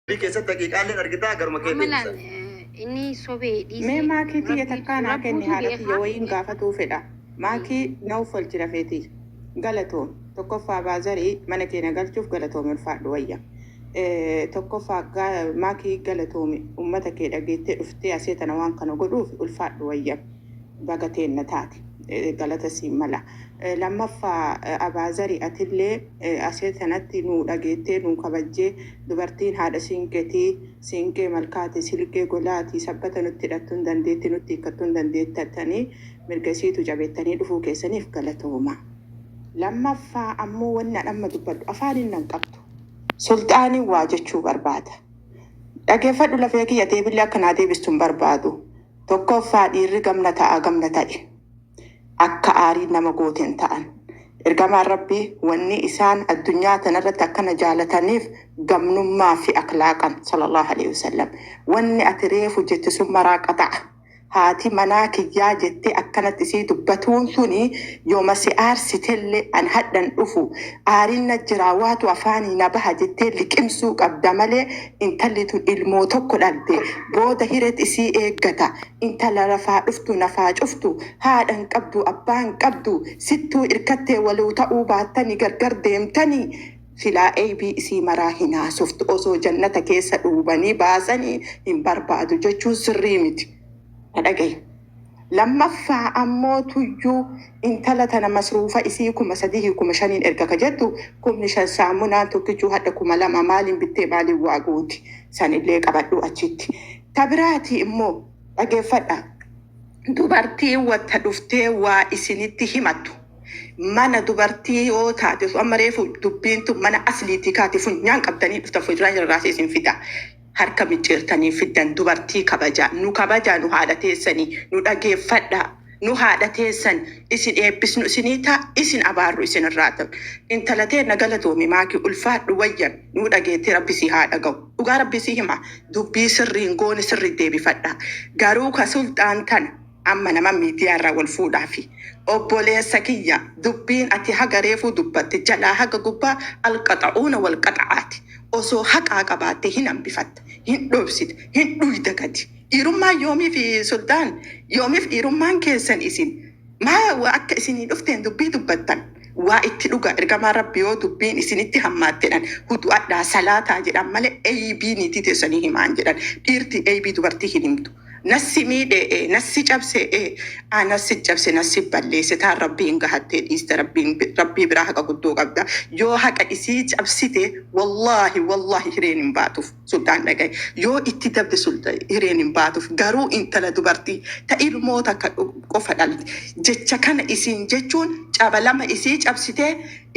Dubbii keessatti haqiiqaalleen argitaa garuma kee Amma deebisa. laal inni sobee Mee dhiisee maakii tiyya rabbiitu takkaa naa kenni rabbuutu haadha tiyya beekaa. wayiin gaafatuu fedha. Maakii na uffalchi lafee tiyya. Galatoom. Tokkoffaa baazarii mana kee na galchuuf galatoomi ulfaadhu wayya. Tokkoffaa maakii galatoomi ummata kee dhageettee dhuftee asee tana waan kana godhuuf ulfaadhu wayya. Baga teenna taate. Galata siin mala. Lammaffaa Abaazari atillee asee tanatti nuu dhageettee nuu kabajjee dubartiin haadha siinqetii, siinqee malkaati, silqee golaati, sabbata nutti hidhattuu hin dandeetti, nutti hiikkattuu hin dandeettattanii mirga isiitu cabettanii dhufuu keessaniif galatooma. Lammaffaa ammoo wanni an amma dubbadhu afaaniin nan qabdu. Sulxaaniin waa jechuu barbaada. Dhageeffadhu lafee kiyya deebillee akka naa deebistu hin barbaadu. Tokkoffaa dhiirri gamna ta'a gamna ta'i. Akka aariin nama goote hin ta'an. Ergamaan Rabbii wanni isaan addunyaa tanarratti akkana jaalataniif gamnummaa fi akhlaaqan sallallahu alaihi wasallam. Wanni ati reefu jette sun maraa qaxa'a. Haati manaa kiyyaa jettee akkanatti isii dubbatuun suni yooma si aarsitellee an hadhan dhufu aariin na jiraa waatu afaanii na baha jettee liqimsuu qabda malee intalli tun ilmoo tokko dhalte booda hiret isii eeggata. Intala lafaa dhuftu nafaa cuftu haadha hin qabdu abbaa hin qabdu sittuu irkattee waluu ta'uu baattani gargar deemtani silaa eybii isii maraa hin haasoftu osoo jannata keessa dhuubanii baasanii hin barbaadu jechuun sirrii miti na dhagahi. Lammaffaa ammoo tuyyuu intala tana masruufa isii 3000 5000n erga ka jettu 5000 saamunaan tokkichuu hadha 2000 maaliin bittee maaliin waa gooti sanillee qabadhuu achitti. Ta biraatii immoo dhageeffadha. Dubartiin watta dhuftee waa isinitti himattu mana dubartii yoo taate amma reefu dubbiin tun mana asliitii kaate funyaan qabdanii dhuftan funyaan irraas isin fida. Harka micciirtanii fiddan dubartii kabajaa nu kabajaa nu haadha teessanii nu dhageeffadhaa. Nu haadha teessan isin eebbisnu isinii ta'a isin abaarru isin irraa ta'u. Intala teenna galatoomi maakii ulfaadhu wayyan nuu dhageettee rabbi sii haa dhaga'u. Dhugaa rabbi sii hima dubbii sirriin goone sirri deebifadha. Garuu ka sulxaan tana amma nama miidiyaa irraa wal fuudhaafi. Obboleessa kiyya dubbiin ati haga reefuu dubbatte jalaa haga gubbaa alqaxa'uuna wal qaxa'aati. Osoo haqaa qabaatte hin hambifatta, hin dhoobsita, hin dhuyda gadi. Dhiirummaan yoomiif sulxaan yoomiif dhiirummaan keessan isin maa akka isinii dhufteen dubbii dubbattan waa itti dhuga ergamaan rabbi yoo dubbiin isinitti hammaattedhan hudu'adhaa salaataa jedhan malee eybii niitii teessanii himaan jedhan dhiirti eybii dubartii hin himtu nassi miidhe ee nassi cabse ee aa nassi cabse nassi balleesse taan rabbiin gahattee dhiiste rabbiin rabbii biraa haqa guddoo qabda yoo haqa isii cabsite wallaahi wallaahi hireen hin baatuuf. Sulxaan dhaga'i. Yoo itti dabde sulxa hireen hin baatuuf. Garuu intala dubartii ta ilmoo takka qofa dhalte. Jecha kana isiin jechuun caba lama isii cabsitee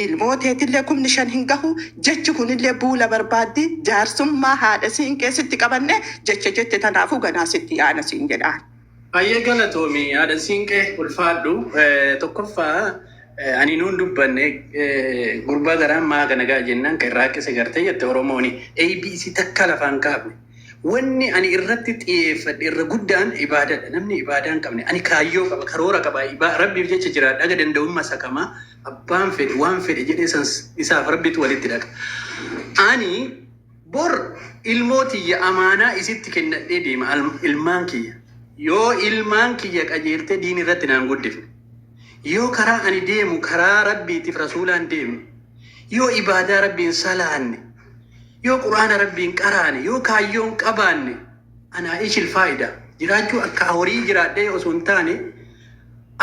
ilmoo teetillee 5000 hin gahu. Jechi kunillee buula barbaaddi. Jaarsummaa haadha siinqee sitti qabanne jecha jette tanaafuu ganaa sitti yaana siin jedhaan. Baay'ee galatoomi haadha siinqee ulfaadhu. Tokkoffaa ani nuun dubbanne gurbaa garaan maa kana ga'a jennaan kan irraa qise gartee jette Oromooni. ABC takka lafaan kaafne. Wanni ani irratti xiyyeeffadhe irra guddaan ibaadadha. Namni ibaadaa hin qabne ani kaayyoo qaba karoora qaba rabbiif jecha jiraadha aga danda'umma sakamaa abbaan fedhe waan fedhe jedhee san isaaf rabbitu walitti dhaqa. Ani Bor ilmoo tiyya amaanaa isitti kennadhee deema ilmaan kiyya. Yoo ilmaan kiyya qajeeltee diin irratti naan guddifne. Yoo karaa ani deemu karaa Rabbiitiif Rasuulaan deemne. Yoo ibaadaa Rabbiin salaanne. Yoo Qur'aana Rabbiin qaraane. Yoo kaayyoon qabaanne. Anaa ishil faayida. Jiraachuu akka horii jiraadhee osoo hin taane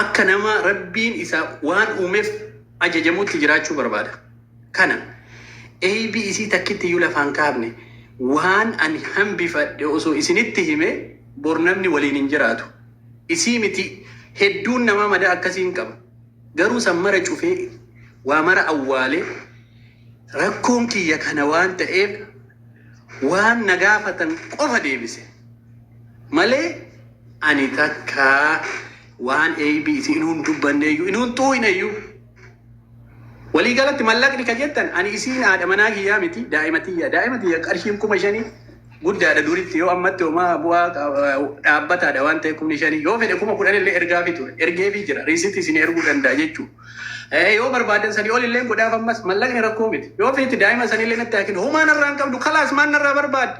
akka nama Rabbiin isa waan uumeef ajajamutti jiraachuu barbaada. Kana eybii isii takkitti iyyuu lafaan kaafne waan ani hambifadhe osoo isinitti hime bor namni waliin hin jiraatu. Isii miti hedduun namaa madaa akkasii hin qaba. Garuu san mara cufee waa mara awwaalee rakkoon kiyya kana waan ta'eef waan na gaafatan qofa deebise malee ani takkaa waan eybii isii inuun dubbanneeyyuu inuun xuuyneyyuu. Walii galatti mallaqni ka jettan ani isiin haadha manaa kiyyaa miti daa'ima tiyya daa'ima tiyya qarshiin 5000 guddaadha duritti yoo ammatti homaa bu'aa dhaabbataadha waan ta'e 5000 yoo fedhe 10,000 illee ergaafi ture ergeefii jira riisitii isin erguu danda'a jechuu. Yoo barbaadan sanii ol illee godhaaf ammas mallaqni rakkoo miti. Yoo feeti daa'ima sanii illee natti haa kennu. Homaa narraa hin qabdu kalaas maal narraa barbaadde?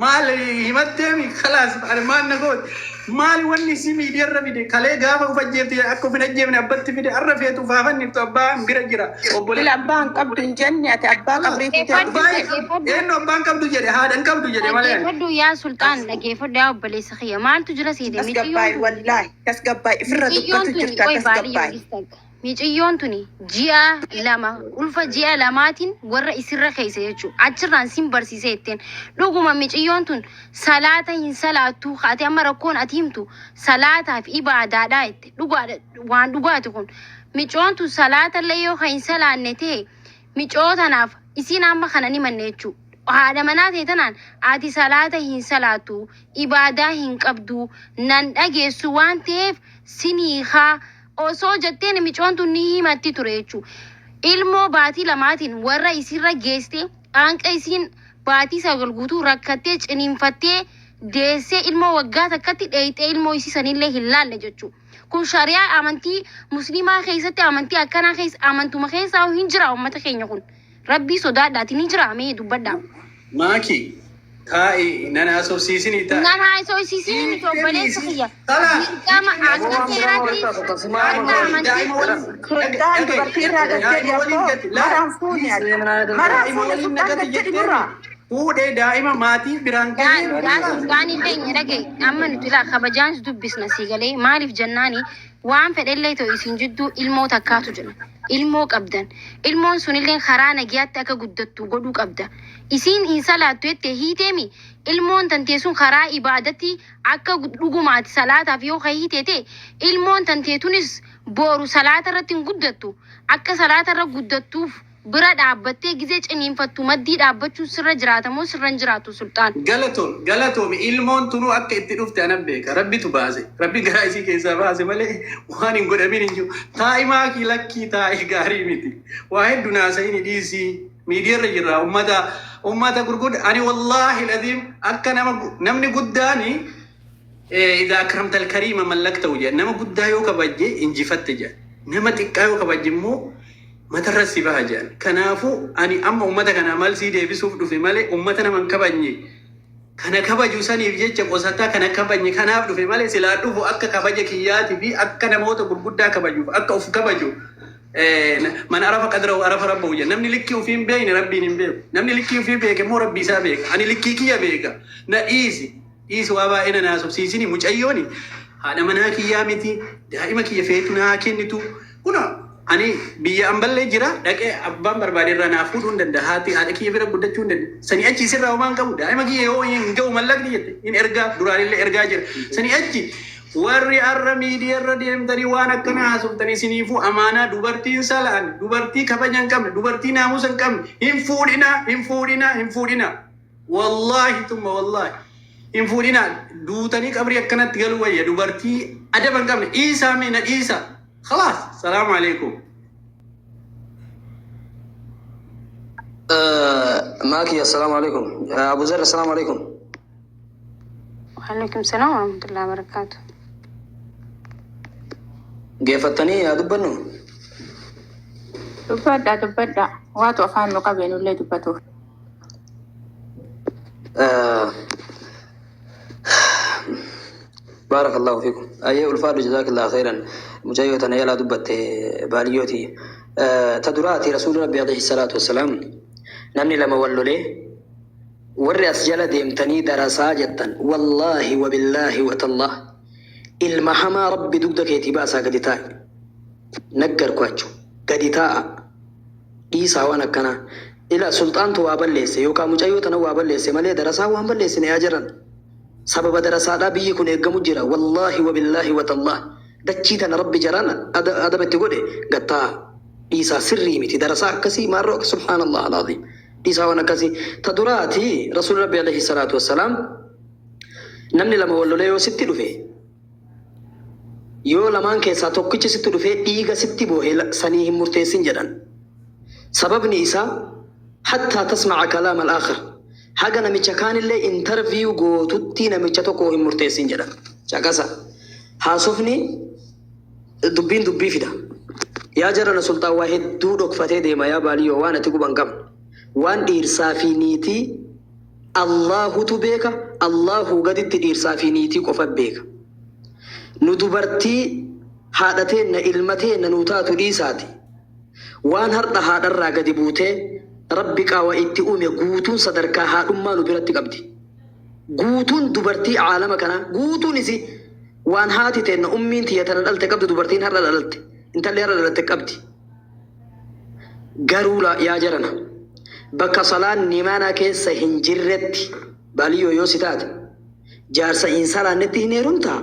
Maal himatteemi kalaas ani maal na goote? Maali wanni isii miidiyaarra fide? Kalee gaafa uf ajjeefte akka uf hin ajjeefne abbatti fide arra feetu ufaafanni abbaan bira jira. Bila abbaa hin qabdu hin jenne ati abbaa qabrii fuutee Abbaa dhufte. eenyu abbaan qabdu jedhe haadha hin qabdu jedhe malee. Dhaggeeffadhu yaa sultaan, dhaggeeffadhu yaa obboleessa kiyya. Maaltu jira seete? Tasgabbaa'e wallaahi tasgabbaa'e ifirra Miciyyoon dubbatu tuni jirta qoy baadiyyaa tasgabbaa'e. gistag. Miciyyoon tuni ji'a 2 ulfa ji'a lamaatiin warra isirra keessa jechuudha. Achirraan sin barsiisee jetteen. Dhuguma miciyyoon tun salaata hin salaattu ati amma rakkoon ati himtu salaataaf ibaadaadha jette. Dhugaadha waan dhugaati kun. Miciyyoon tun salaata illee yoo kan hin salaanne ta'e miciyoo tanaaf isiin amma kana ni manne jechuudha. Haadha manaa ta'e tanaan ati salaata hin salaattu ibaadaa hin qabdu nan dhageessu waan ta'eef sinii haa osoo jetteen micoon tun ni himatti ture jechuudha. Ilmoo baatii lamaatiin warra isirra geeste hanqa isiin baatii 9 guutuu rakkattee ciniinfattee deessee ilmoo waggaa takkatti dheeyxee ilmoo isii sanillee hin laalle jechuudha. Kun shari'aa amantii musliimaa keessatti amantii akkanaa keessa amantuma keessaa hin jira uummata keenya kun. Rabbii sodaadhaati ni jira mee dubbadhaa. Maaki taa'i nan haasofsiisinii taa'i. Nan haasofsiisinii miti obboleessa kiyya. Dirqama akka seeraatti akka amantiitti. Sultaan dubartii irraa gad jedhi abboo maraan fuuni ati. Maraan fuuni sultaan gad jedhi nurraa. Fuudhee daa'ima maatii biraan gahee. Yaa sultaanii keenya dhaga'i amma nuti laa kabajaan dubbisna sii galee maaliif jennaani waan fedhellee ta'u isin jidduu ilmoo takkaatu jira. Ilmoo qabdan. Ilmoon sunilleen karaa nagiyaatti akka guddattu godhuu qabda. Isiin hin salaattu jette hiiteemi ilmoon tantee sun karaa ibaadatti akka dhugumaati salaataaf yoo ka hiite ta'e ilmoon tantee tunis booru salaata irratti hin guddattu. Akka salaata irra guddattuuf bira dhaabbattee gizee ciniinfattu maddii dhaabbachuun sirra jiraata moo sirra hin jiraatu sulxaan? Galatoom galatoomi ilmoon tunuu akka itti dhufte anan beeka rabbitu baase rabbi garaa isii keessaa baase malee waan hin godhamin hin jiru taa'i maakii lakkii taa'i gaarii miti waa heddu naasa'ini dhiisii miidiyaarra jirra ummata ummata gurgudda ani wallaahi laziim akka nama namni guddaani idaa akramta alkariima mallaktahu jedha nama guddaa yoo kabajje injifatte jedha nama xiqqaa yoo kabajje immoo matarra si baha jedhan. Kanaafuu ani amma ummata kanaa malsii deebisuuf dhufe malee ummata nama hin kabajne kana kabaju saniif jecha qosataa kana kabajne kanaaf dhufe malee silaa dhufu akka kabaja kiyyaatii fi akka namoota gurguddaa kabajuuf akka of kabaju man arafa qadrahu arafa rabbahu jedha. Namni likkii ofii hin beekne rabbiin hin beeku. Namni likkii ofii beeke immoo rabbi isaa beeka. Ani likkii kiyya beeka. Na dhiisi. Dhiisi waa baay'ee na naasofsiisini mucayyooni haadha manaa kiyyaa miti daa'ima kiyya feetu naa kennitu kuna ani biyya amballee jira dhaqee abbaan barbaade irraa naa fuudhuu hin danda'a haati haadha kiyya bira guddachuu hin danda'a sanii achi isirraa homaa hin qabu daa'ima kiyya yoo hin ga'u mallaqni jette hin ergaa duraanillee ergaa jira sanii achi warri har'a miidiyaa irra deemtanii waan akkana haasoftanii isiniifuu amaanaa dubartiin salaan dubartii kabaja hin qabne dubartii naamusa hin qabne hin fuudhinaa hin fuudhinaa hin fuudhinaa. Wallaahi tumma wallaahi hin fuudhinaa duutanii qabrii akkanatti galuu wayya dubartii adaba hin qabne dhiisaa mee na dhiisa khalaas salaamu alaikum. Maaki assalaamu alaikum. Abu Zar assalaamu alaikum. Waalaikum salaam warahmatullahi wabarakatuh. Geeffattanii haa dubbannu. Dubbadhaa dubbadhaa waatu afaan nu qabee nullee dubbatuuf. Baarakallahu fiikum. Ayyee ulfaadhu jazaakillahu khairan. Mucayyoo tana yalaa dubbatte baaliyyooti. Ta duraati rasuulli rabbi alayhi salaatu wassalaam namni lama wal lolee warri as jala deemtanii darasaa jettan wallaahi wabillaahi watallah ilma hamaa rabbi dugda keetii baasaa gadi taa'i. Naggarkuachu gadi taa'a. Dhiisaa waan akkanaa. Ila sulxaantu waa balleesse yookaa mucayyoo tana waa balleesse malee darasaan waan balleessine yaa jaran. Sababa darasaadhaa biyyi kun eeggamu jira wallaahi wabillaahi watallaah dachii tana rabbi jaraan adaba itti godhe gad taa'a. Dhiisaa sirrii miti darasaa akkasii maarroo akka subhaanallah alaaziim. Dhiisaa waan akkasii. Ta duraati rasuulli rabbi alayhi salaatu wassalaam namni lama wal lolee yoo sitti dhufe Yoo lamaan keessaa tokkichi sitti dhufee dhiiga sitti boohe sanii hin murteessin jedhan. Sababni isaa hattaa tasma'a kalaama al-aakhar haga namicha kaanillee interview gootutti namicha tokko hin murteessin jedhan. Caqasa. Haasofni dubbiin dubbii fida. Yaa jarana, Sulxaan waa hedduu dhokfatee deema. Yaa baaliyyoo, waan ati quban qabne, waan dhiirsaa fi niitii Allaahutu beeka. Allaahuu gaditti dhiirsaa fi niitii qofa beeka. Nu dubartii haadha teenna, ilma teenna nuu taatu dhiisaati, waan har'a haadharraa gadi buutee Rabbi qaawa itti uume guutuun sadarkaa haadhummaa nu biratti qabdi. Guutuun dubartii caalama kanaa guutuun isi waan haati teenna, ummiin tiyya tana dhalte qabdu, dubartiin har'a dhalatte, intalli har'a dhalatte qabdi. Garuu yaa jarana, bakka salaanni mana keessa hin jirretti, baaliyyoo yoo si taate jaarsa hin salaannetti hin heerumtaa?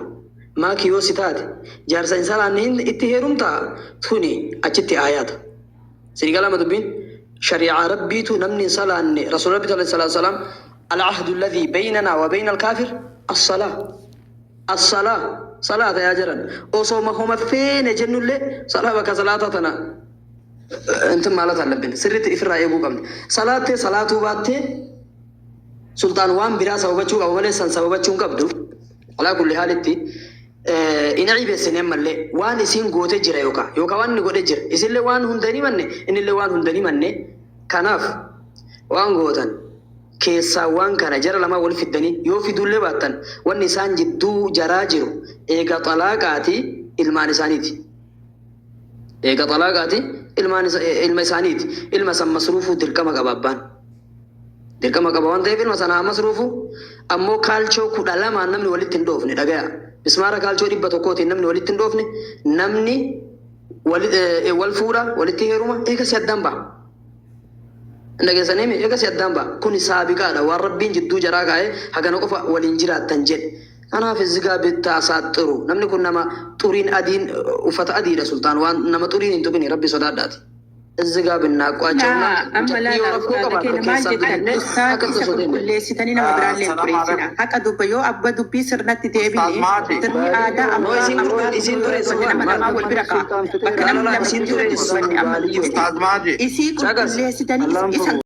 Maaki, yoo si taate jaarsa hin salaanne itti heerumtaa? Tuni achitti aayaata. Sini galama dubbiin shari'aa Rabbiitu namni hin salaanne. Rasuul Rabbi sallallahu alaihi wasallam, العهد الذي بيننا وبين الكافر الصلاة، الصلاة. صلاة yaa jiran, osoo homa feene jennullee salaa bakka salaata tana እንትን ማለት አለብን። Sirriitti ifirraa eeguu qabna. Salaattee salaatuu baattee Sultaan waan biraa sababachuu qaba malee san sababachuu hin qabdu. Alaa kulli haalitti in cibeessine mallee waan isiin goote jira yookaan waan inni godhe jira. Isinillee waan hunda hin himanne, innillee waan hunda hin himanne. Kanaaf waan gootan keessaa waan kana jara lamaa wal fiddanii yoo fiduullee baattan, wanni isaan jidduu jaraa jiru eega xalaaqaati ilmaan isaaniiti. Eega xalaaqaati ilmaan ilma isaaniiti. Ilma san masruufuu dirqama qaba abbaan. Dirqama qaba waan ta'eef ilma sana haa masruufu. Ammoo kaalchoo 12n namni walitti hin dhoofne, dhagaya. Mismaara kaalchoo 100tiin namni walitti hin dhoofne, namni wal fuudha, walitti heeruma, eega si addaan ba'a. Dhageessanii eega si addaan ba'a. Kuni saabiqaadha, waan Rabbiin jidduu jaraa kaa'ee hagana qofa waliin jiraattan jedhe. Kanaaf zigaa bittaasaa xiru. Namni kun nama xuriin adiin uffata adiidha. Sultaan waan nama xuriin hin tuqini, Rabbi sodaadhaati. እዚህ ጋር ብናቋጨውና Amma laala, ustaaza keenya, maal jettan? Ustaaz, isa qulqulleessitanii nama biraallee hin xureessina. Haqa dubba yoo abba dubbii sirnatti deebine, sirni aadaa abbaa abbaa nama lamaa wal bira ka'a. Bakka namni lama Isin jiru dubbanne amma Ustaaz Maaji. isii qulqulleessitanii isa